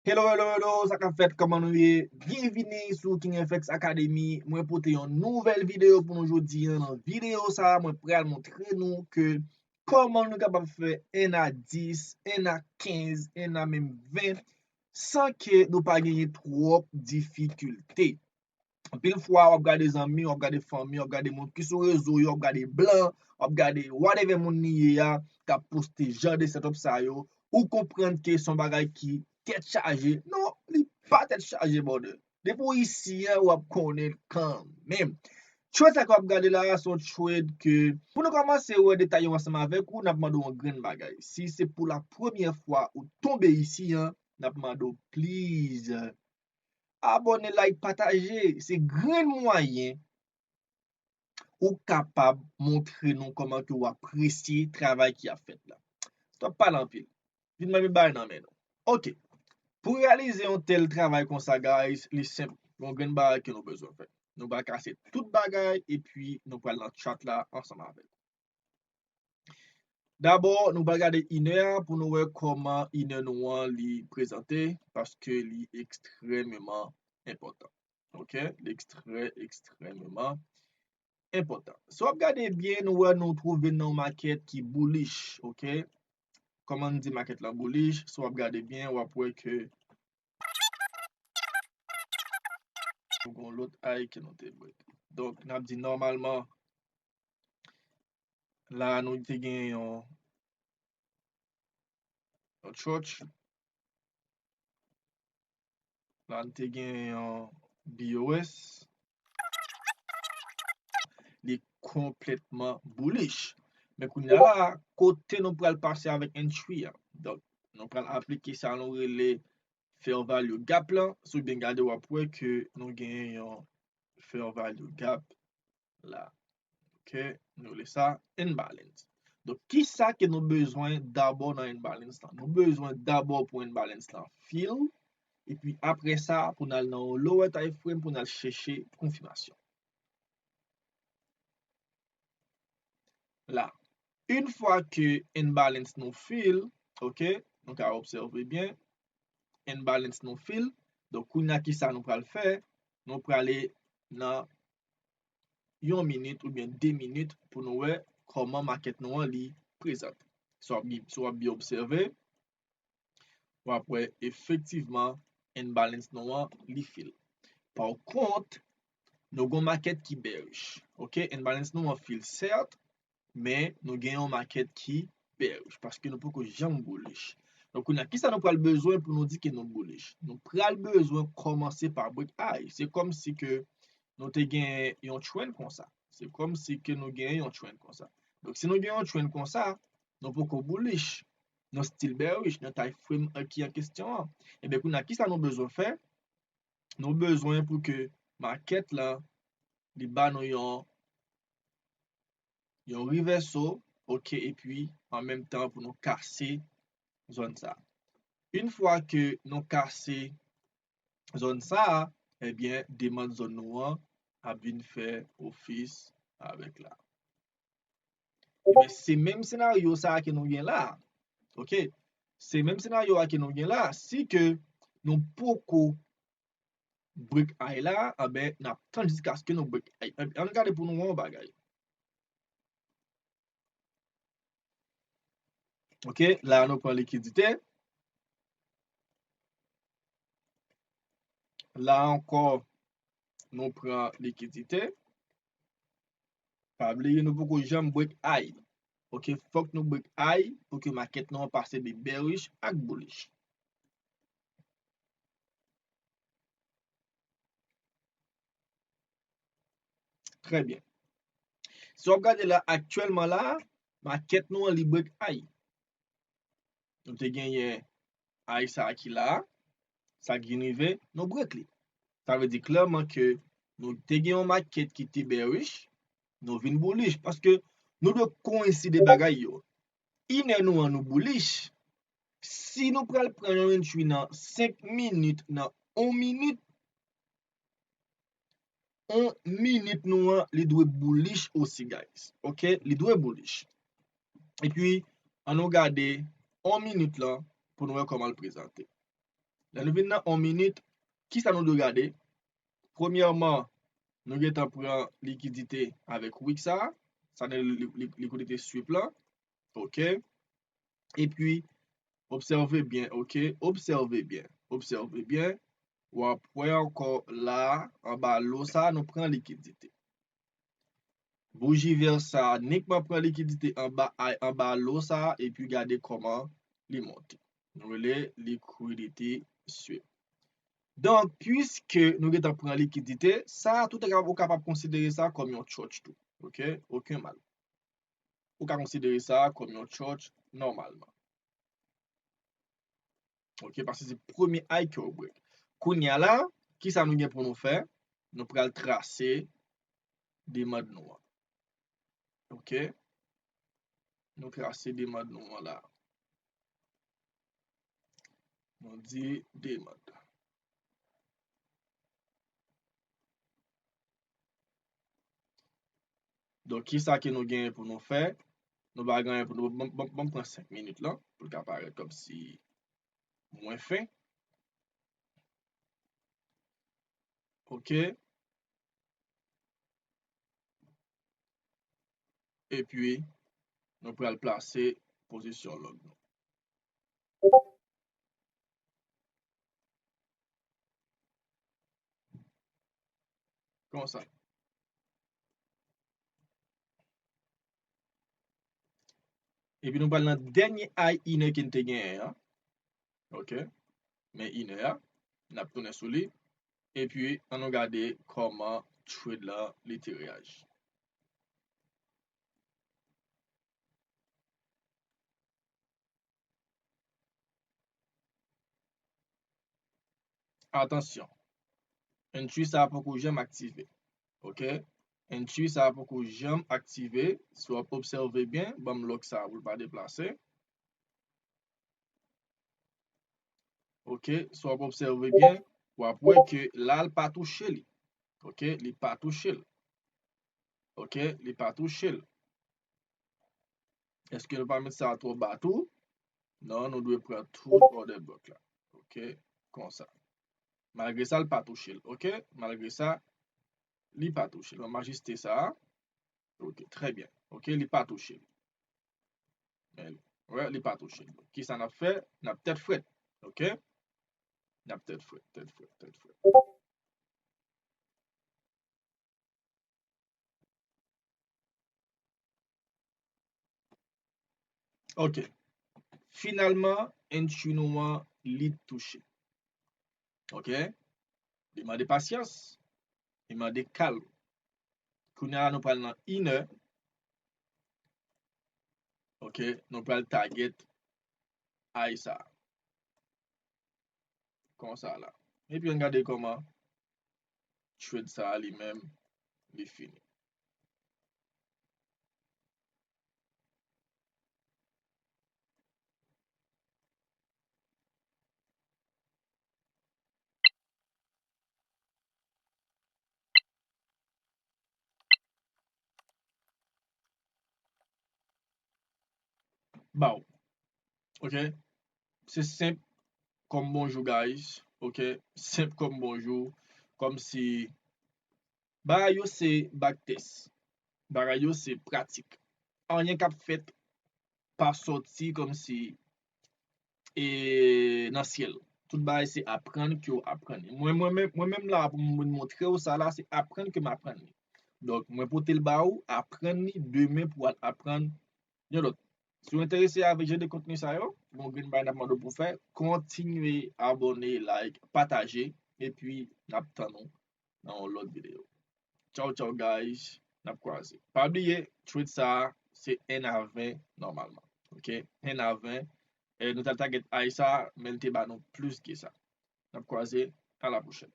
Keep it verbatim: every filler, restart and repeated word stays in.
Hello, hello, hello, sa k ap fèt, kòman nou ye? Byenvini sou King F X Academy. Mwen pote yon nouvèl videyo pou nou jodi a. Nan videyo sa a, mwen pral montre nou ke kòman nou kapab fè en a dis, en a kenz, en a menm ven, san ke nou pa genyen twòp difikilte. Anpil fwa, w ap gade zanmi, w ap gade fanmi, w ap gade moun ki sou rezo yo, w ap gade blan, w ap gade whatever moun li ye a, k ap poste jan de setup sa yo, ou konprann ke se yon bagay ki tèt chaje. Non, li pa tèt chaje, brother. Depi w isi a, w ap konnen l kanmenm. Trade sa ke w ap gade la a, se yon trade ke, pou nou kòmanse wè detay yo ansanm avèk ou, n ap mande w yon grenn bagay. Si se pou la premyè fwa ou tonbe isi a, n ap mande w, please, abòne, like, pataje. Se grenn mwayen ou kapab montre nou kòman ke w apresye travay ki ap fèt la. Stop pale anpil. Vin mwen met bagay nan men nou. Ok. Pou reyalize yon tèl travay konsa, guys, li senp. Yon grenn bagay ke nou bezwen fè. Nou pral kase tout bagay epi nou pral nan chat la ansanm avèk. Dabò, nou pral gade inè a pou nou wè kòman inè nou an li prezante, paske li ekstrèmeman enpòtan. Ok? Li ekstrè, ekstrèmeman enpòtan. Si w ap gade byen, nou wè nou twouve nan yon makèt ki bullish, ok? Kòman n di makèt la bullish? Si w ap gade byen, w ap wè ke nou gen yon lòt high ke nou te break. Donk, n ap di nòmalman, la nou te gen yon, yon church. La nou te gen yon B O S. Li konplètman bullish. Men kounye a la, kote nou pral pase avèk entry a? Donk, nou pral aplike sa nou rele fair value gap lan. Si w byen gade, w ap wè ke nou genyen yon fair value gap la. Ok, nou rele sa imbalance. Donk, kisa ke nou bezwen dabò nan imbalance lan? Nou bezwen dabò pou imbalance lan fill, epi apre sa, pou n al nan yon lower time frame, pou n al chèche konfimasyon. La, yon fwa ke imbalance nou fill, ok, nou ka obsève byen, imbalance nou fill. Donk, kounye a, kisa nou pral fè? Nou prale nan yon minit oubyen de minit pou nou wè kòman makèt nou an li prezante. Si w ap byen, si w ap byen obsève, w ap wè efektivman imbalance nou an li fill. Pa kont, nou gen yon makèt ki bearish. Ok, imbalance nou an fill sèt, men nou gen yon makèt ki bearish, paske nou poko janm bullish. Donk, kounye a, kisa nou pral bezwen pou nou di ke nou bullish? Nou pral bezwen kòmanse pa break high. Se kòmsi ke nou te gen yon trend konsa. Se kòmsi ke nou gen yon trend konsa. Donk, si nou gen yon trend konsa, nou poko bullish. Nou still bearish nan time frame, euh, ki an kesyon an. Ebyen, kounye a, kisa nou bezwen fè? Nou bezwen pou ke makèt la, li ba nou yon, yon reversal, ok, epi an menm tan pou nou kase zòn sa. Yon fwa ke nou kase zòn sa, ebyen, demann zòn nou an ap vin fè ofis avèk la. Ebyen, se menm senaryo sa a ke nou gen la. Ok? Se menm senaryo a ke nou gen la. Si ke nou poko break high la, anben, n ap tann jiskaske nou break high. Ann gade pou nou wè yon bagay. Ok, la nou pran likidite. La ankò, nou pran likidite. Pa bliye, nou poko janm break high. Ok, fòk nou break high pou ke makèt nou an pase de bearish ak bullish. Trè byen. Si w ap gade la, aktyèlman la, makèt nou an li break high. Nou te genyen high sa a ki la, sa k vin rive, nou break li. Sa vle di klèman ke nou te gen yon makèt ki te bearish, nou vin bullish, paske nou dwe koyenside bagay yo. Inè nou an nou bullish. Si nou pral pran yon entry nan senk minit, nan yon minit, yon minit nou an, li dwe bullish osi, guys. Ok? Li dwe bullish. Epi, ann nou gade yon minit lan pou nou wè kòman l prezante. Lè nou vin nan yon minit, kisa nou dwe gade? Premyèman, nou gentan pran likidite avèk wick sa, sa nan li- li- likidite sweep lan. Ok. Epi, obsève byen, ok? Obsève byen, obsève byen. W ap wè ankò la, anba lo sa, nou pran likidite. Bouji vè sa, nikman pran likidite anba, ay, anba lo sa, epi gade kòman li monte. Nou rele liquidity sweep. Donk, piske nou gentan pran likidite, sa, tout ou kapab konsidere sa kòm yon church tou. Ok? Okenn mal. Ou ka konsidere sa kòm yon church nòmalman. Ok, paske se premye high ke w break. Kounye a la, kisa nou gen pou nou fè? Nou pral trase demand nou an. Ok? Nou trase demand nou an la. Nou di demand. Donk, kisa ke nou genyen pou nou fè? Nou pa genyen pou nou. Bon, bon, bon, pran senk minit lan, pou l ka parèt kòmsi mwen fen. Ok. Epi, nou pral plase pozisyon long nou. Konsa. Epi nou pral nan dènye high inè ke n te genyen an. Ok. Men inè a, n ap tounen sou li. Epi, ann nou gade kòman trade lan li te reyaji. Atansyon. Entry sa a poko janm aktive. Ok? Entry sa a poko janm aktive. Si w ap obsève byen, ban m lock sa a pou l pa deplase. Ok? Si w ap obsève byen, w ap wè ke la, l pa touche li. Ok? Li pa touche l. Ok? Li pa touche l. Èske nou pa met sa twò ba tou? Non, nou dwe pran tout order block la. Ok, konsa. Malgre sa, li pa touche l. Ok, malgre sa, li pa touche l. Ban m ajiste sa. Ok, trè byen. Ok, li pa touche l. Men, wè, li pa touche l. Kisa n ap fè? N ap tèt frèt. Ok? N ap tèt frèt, tèt frèt, tèt frèt. Ok. Finalman, entry nou an, li touche. Ok? Li mande pasyans. Li mande kalm. Kounye a, nou pral nan inè. Ok? Nou pral target high sa. Konsa la. Epi ann gade kòman trade sa a li menm li fini. Baw. Ok? Se senp kòm bonjou, guys. Ok? Senp kòm bonjou. Kòmsi bagay yo se bak tès. Bagay yo se pratik. Anyen k ap fèt pa sòti kòmsi e nan syèl. Tout bagay se aprann ke w aprann li. Mwen, mwen menm, mwen menm la pou mwen montre w sa la, se aprann ke m aprann li. Donk, mwen pote l ba ou, aprann li, demen pou w al aprann yon lòt. Si w enterese avèk jan de kontni sa yo, gon grenn bagay n ap mande w pou w fè, kontinye abòne, like, pataje, epi n ap tann ou nan yon lòt videyo. Tchaw, tchaw, guys. N ap kwaze. Pa bliye, trade sa a, se en a ven nòmalman. Ok? En a ven. E nou t al target high sa a, men l te ba nou plis ke sa. N ap kwaze. A la pwochèn.